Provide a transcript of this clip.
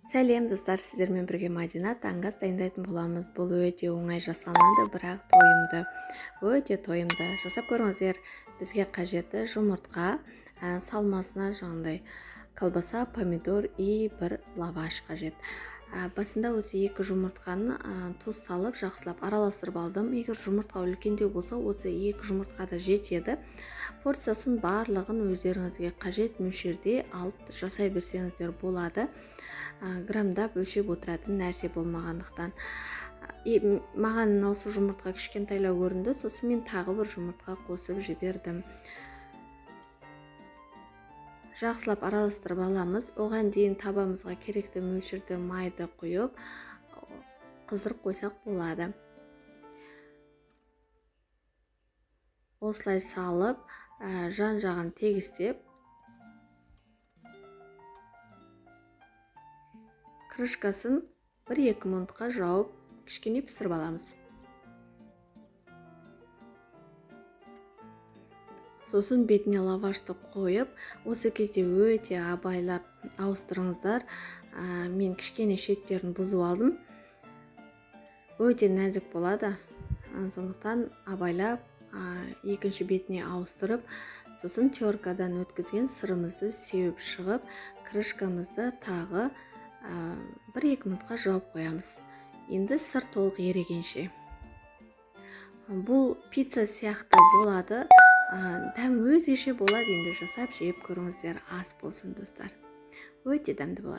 Сәлем достар, сіздермен бірге Мадина. Таңғы ас дайындайтын боламыз. Бұл өте оңай жасалынады, бірақ тойымды. Өте тойымды. Жасап көріңіздер. Бізге қажеті жұмыртқа, салмасына жаңағыдай колбаса, помидор и бір лаваш қажет. Басында осы екі жұмыртқаны тұз салып жақсылап араластырып алдым. Егер жұмыртқа үлкендеу болса, осы екі жұмыртқа да жетеді. Порциясын барлығын өздеріңізге қажет мөлшерде алып жасай берсеңіздер болады. Грамдап өлшеп отыратын нәрсе болмағандықтан. Маған осы жұмыртқа кішкентайлау көрінді, сосын мен тағы бір жұмыртқа қосып жібердім. Жақсылап араластырып аламыз. Оған дейін табамызға керекті мөлшерде майды құйып, қыздырып қойсақ болады. Осылай салып, жан-жағын тегістеп, крышкасын 1-2 минутқа жауып, кішкене пісіріп аламыз. Сосын бетіне лавашты қойып, осы кезде өте абайлап ауыстырыңыздар. Мен кішкене шеттерін бұзып алдым. Өте нәзік болады. Сондықтан абайлап, екінші бетіне ауыстырып, сосын теркадан өткізген сырымызды сеуіп шығып, крышкамызды тағы 1-2 минутқа жауып қоямыз. Енді сыр толық ерігенше. Бұл пицца сияқты болады. Дәм өзгеше болады, енді жасап жеп көріңіздер. Ас болсын достар. Өте дәмді болады.